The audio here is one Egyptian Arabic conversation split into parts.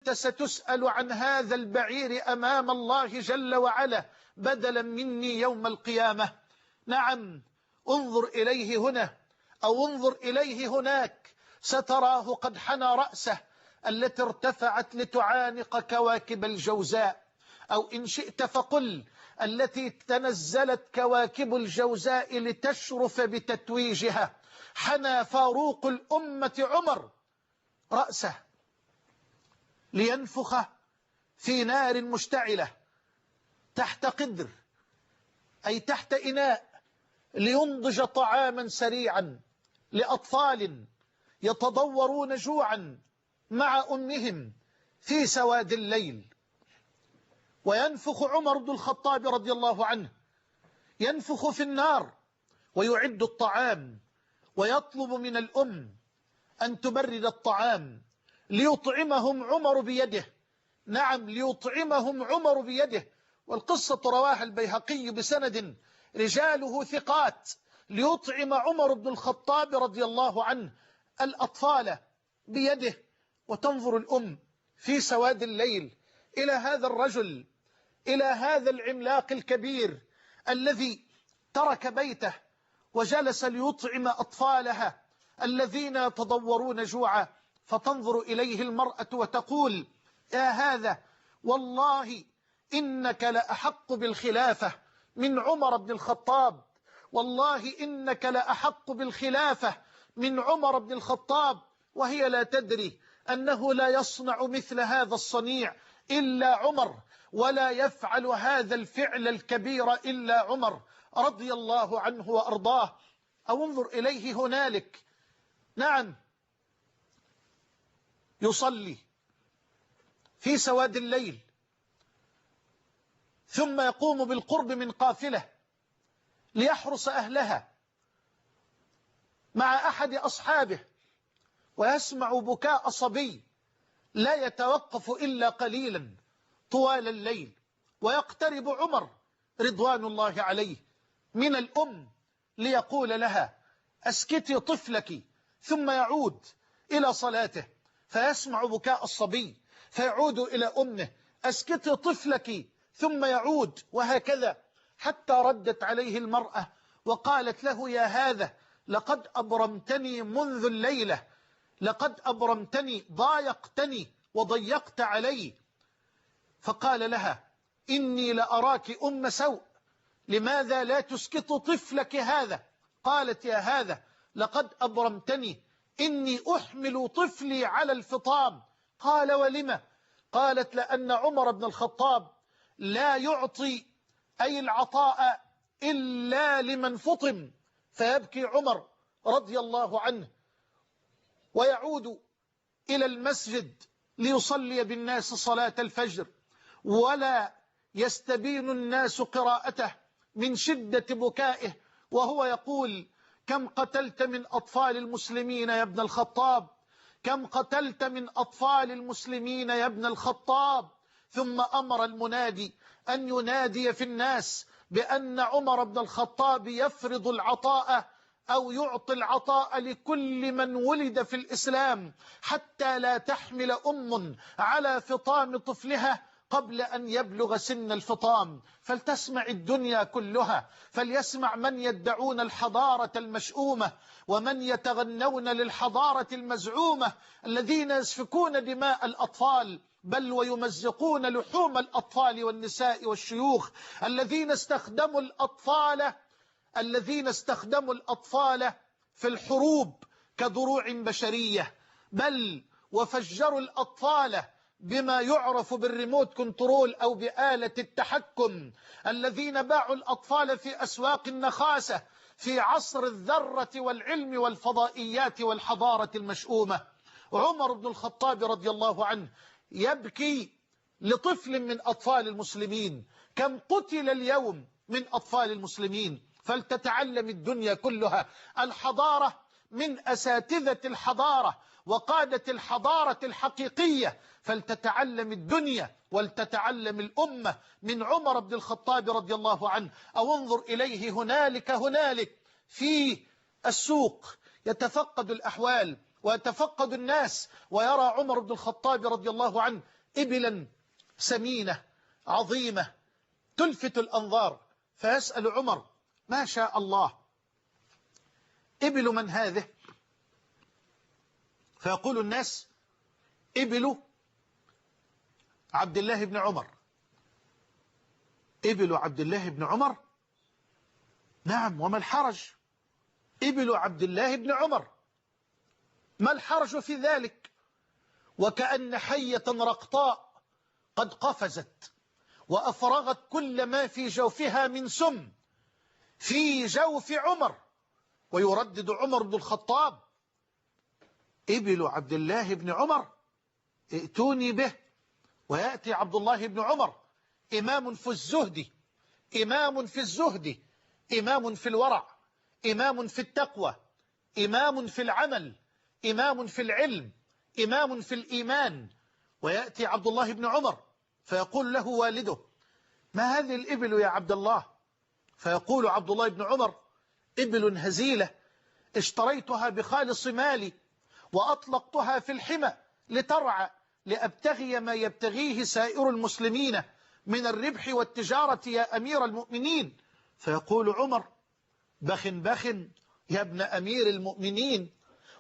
أنت ستسأل عن هذا البعير أمام الله جل وعلا بدلا مني يوم القيامة. نعم، انظر إليه هنا أو انظر إليه هناك، ستراه قد حنى رأسه التي ارتفعت لتعانق كواكب الجوزاء، أو إن شئت فقل التي تنزلت كواكب الجوزاء لتشرف بتتويجها. حنى فاروق الأمة عمر رأسه لينفخ في نار مشتعلة تحت قدر، أي تحت إناء، لينضج طعاما سريعا لأطفال يتضورون جوعا مع أمهم في سواد الليل. وينفخ عمر بن الخطاب رضي الله عنه، ينفخ في النار ويعد الطعام، ويطلب من الأم أن تبرد الطعام ليطعمهم عمر بيده. نعم، ليطعمهم عمر بيده. والقصة رواها البيهقي بسند رجاله ثقات. ليطعم عمر بن الخطاب رضي الله عنه الأطفال بيده. وتنظر الأم في سواد الليل إلى هذا الرجل، إلى هذا العملاق الكبير الذي ترك بيته وجلس ليطعم أطفالها الذين يتضورون جوعا. فتنظر إليه المرأة وتقول: يا هذا، والله إنك لأحق بالخلافة من عمر بن الخطاب، والله إنك لأحق بالخلافة من عمر بن الخطاب. وهي لا تدري أنه لا يصنع مثل هذا الصنيع إلا عمر، ولا يفعل هذا الفعل الكبير إلا عمر رضي الله عنه وأرضاه. أو انظر إليه هنالك، نعم، يصلي في سواد الليل، ثم يقوم بالقرب من قافلة ليحرس أهلها مع أحد أصحابه، ويسمع بكاء صبي لا يتوقف إلا قليلا طوال الليل. ويقترب عمر رضوان الله عليه من الأم ليقول لها: أسكتي طفلك، ثم يعود إلى صلاته فيسمع بكاء الصبي فيعود إلى أمه: أسكتي طفلك، ثم يعود، وهكذا حتى ردت عليه المرأة وقالت له: يا هذا، لقد أبرمتني منذ الليلة، لقد أبرمتني، ضايقتني وضيقت علي. فقال لها: إني لأراك أم سوء، لماذا لا تسكت طفلك هذا؟ قالت: يا هذا، لقد أبرمتني، إني أحمل طفلي على الفطام. قال: ولم؟ قالت: لأن عمر بن الخطاب لا يعطي أي العطاء إلا لمن فطم. فيبكي عمر رضي الله عنه ويعود إلى المسجد ليصلي بالناس صلاة الفجر، ولا يستبين الناس قراءته من شدة بكائه، وهو يقول: كم قتلت من أطفال المسلمين يا ابن الخطاب، كم قتلت من أطفال المسلمين يا ابن الخطاب. ثم أمر المنادي أن ينادي في الناس بأن عمر بن الخطاب يفرض العطاء أو يعطي العطاء لكل من ولد في الإسلام، حتى لا تحمل أم على فطام طفلها قبل أن يبلغ سن الفطام. فلتسمع الدنيا كلها، فليسمع من يدعون الحضارة المشؤومة ومن يتغنون للحضارة المزعومة، الذين يسفكون دماء الأطفال بل ويمزقون لحوم الأطفال والنساء والشيوخ، الذين استخدموا الأطفال في الحروب كدروع بشرية، بل وفجروا الأطفال بما يعرف بالريموت كنترول أو بآلة التحكم، الذين باعوا الأطفال في أسواق النخاسة في عصر الذرة والعلم والفضائيات والحضارة المشؤومة. عمر بن الخطاب رضي الله عنه يبكي لطفل من أطفال المسلمين، كم قتل اليوم من أطفال المسلمين. فلتتعلم الدنيا كلها الحضارة من أساتذة الحضارة وقادة الحضارة الحقيقية، فلتتعلم الدنيا ولتتعلم الأمة من عمر بن الخطاب رضي الله عنه. أو انظر إليه هنالك في السوق يتفقد الأحوال ويتفقد الناس، ويرى عمر بن الخطاب رضي الله عنه إبلا سمينة عظيمة تلفت الأنظار، فيسأل عمر: ما شاء الله، إبل من هذه؟ فيقول الناس: إبل عبد الله بن عمر. إبل عبد الله بن عمر؟ نعم، وما الحرج؟ إبل عبد الله بن عمر، ما الحرج في ذلك؟ وكأن حية رقطاء قد قفزت وأفرغت كل ما في جوفها من سم في جوف عمر. ويردد عمر بن الخطاب: إبل عبد الله بن عمر، ائتوني به. ويأتي عبد الله بن عمر، إمام في الزهد، إمام في الزهد، إمام في الورع، إمام في التقوى، إمام في العمل، إمام في العلم، إمام في الإيمان. ويأتي عبد الله بن عمر فيقول له والده: ما هذه الإبل يا عبد الله؟ فيقول عبد الله بن عمر: إبل هزيلة اشتريتها بخالص مالي وأطلقتها في الحمى لترعى، لأبتغي ما يبتغيه سائر المسلمين من الربح والتجارة يا أمير المؤمنين. فيقول عمر: بخ بخ يا ابن أمير المؤمنين.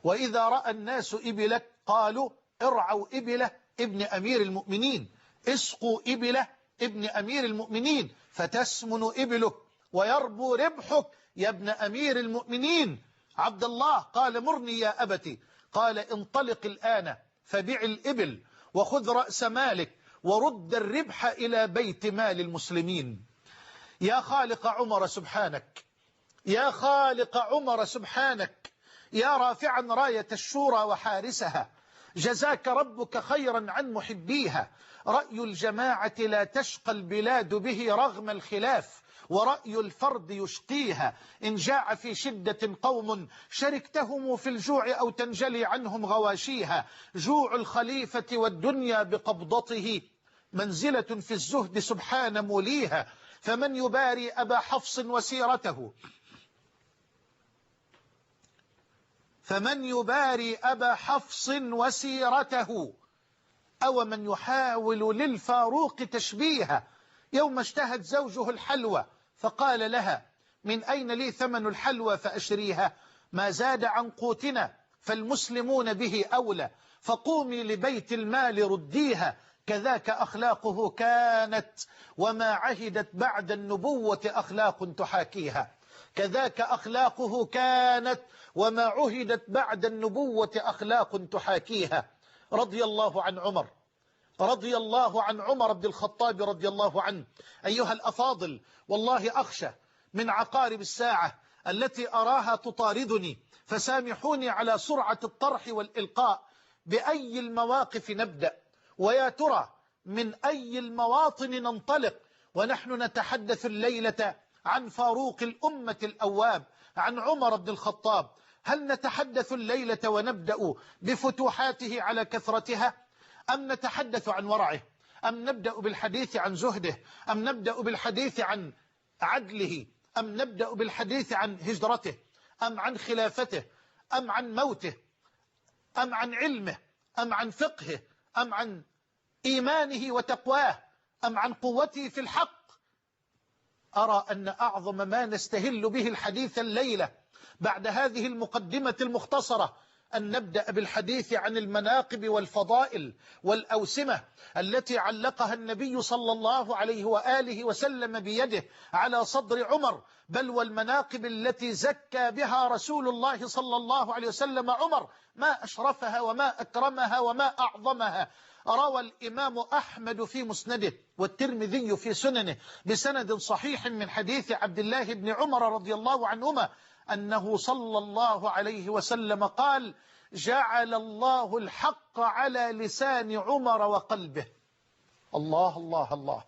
وإذا رأى الناس إبلك قالوا: ارعوا إبله ابن أمير المؤمنين، اسقوا إبله ابن أمير المؤمنين، فتسمن إبلك ويربو ربحك يا ابن أمير المؤمنين. عبد الله قال: مرني يا أبتي. قال: انطلق الآن فبيع الإبل وخذ رأس مالك ورد الربح إلى بيت مال المسلمين. يا خالق عمر سبحانك، يا خالق عمر سبحانك، يا رافعا راية الشورى وحارسها، جزاك ربك خيرا عن محبيها. رأي الجماعة لا تشقى البلاد به رغم الخلاف، ورأي الفرد يشقيها. إن جاع في شدة قوم شركتهم في الجوع أو تنجلي عنهم غواشيها. جوع الخليفة والدنيا بقبضته منزلة في الزهد سبحان موليها. فمن يباري أبا حفص وسيرته، فمن يباري أبا حفص وسيرته، أو من يحاول للفاروق تشبيها. يوم اشتهت زوجه الحلوى فقال لها: من أين لي ثمن الحلوى فأشريها؟ ما زاد عن قوتنا فالمسلمون به أولى، فقومي لبيت المال رديها. كذاك أخلاقه كانت، وما عهدت بعد النبوة أخلاق تحاكيها. كذاك أخلاقه كانت، وما عهدت بعد النبوة أخلاق تحاكيها. رضي الله عن عمر، رضي الله عن عمر بن الخطاب رضي الله عنه. أيها الأفاضل، والله أخشى من عقارب الساعة التي أراها تطاردني، فسامحوني على سرعة الطرح والإلقاء. بأي المواقف نبدأ؟ ويا ترى من أي المواطن ننطلق ونحن نتحدث الليلة عن فاروق الأمة الأواب، عن عمر بن الخطاب؟ هل نتحدث الليلة ونبدأ بفتوحاته على كثرتها، أم نتحدث عن ورعه، أم نبدأ بالحديث عن زهده، أم نبدأ بالحديث عن عدله، أم نبدأ بالحديث عن هجرته، أم عن خلافته، أم عن موته، أم عن علمه، أم عن فقهه، أم عن إيمانه وتقواه، أم عن قوته في الحق؟ أرى أن أعظم ما نستهل به الحديث الليلة بعد هذه المقدمة المختصرة أن نبدأ بالحديث عن المناقب والفضائل والأوسمة التي علقها النبي صلى الله عليه وآله وسلم بيده على صدر عمر، بل والمناقب التي زكى بها رسول الله صلى الله عليه وسلم عمر، ما أشرفها وما أكرمها وما أعظمها. روى الإمام أحمد في مسنده والترمذي في سننه بسند صحيح من حديث عبد الله بن عمر رضي الله عنهما أنه صلى الله عليه وسلم قال: جعل الله الحق على لسان عمر وقلبه. الله الله الله.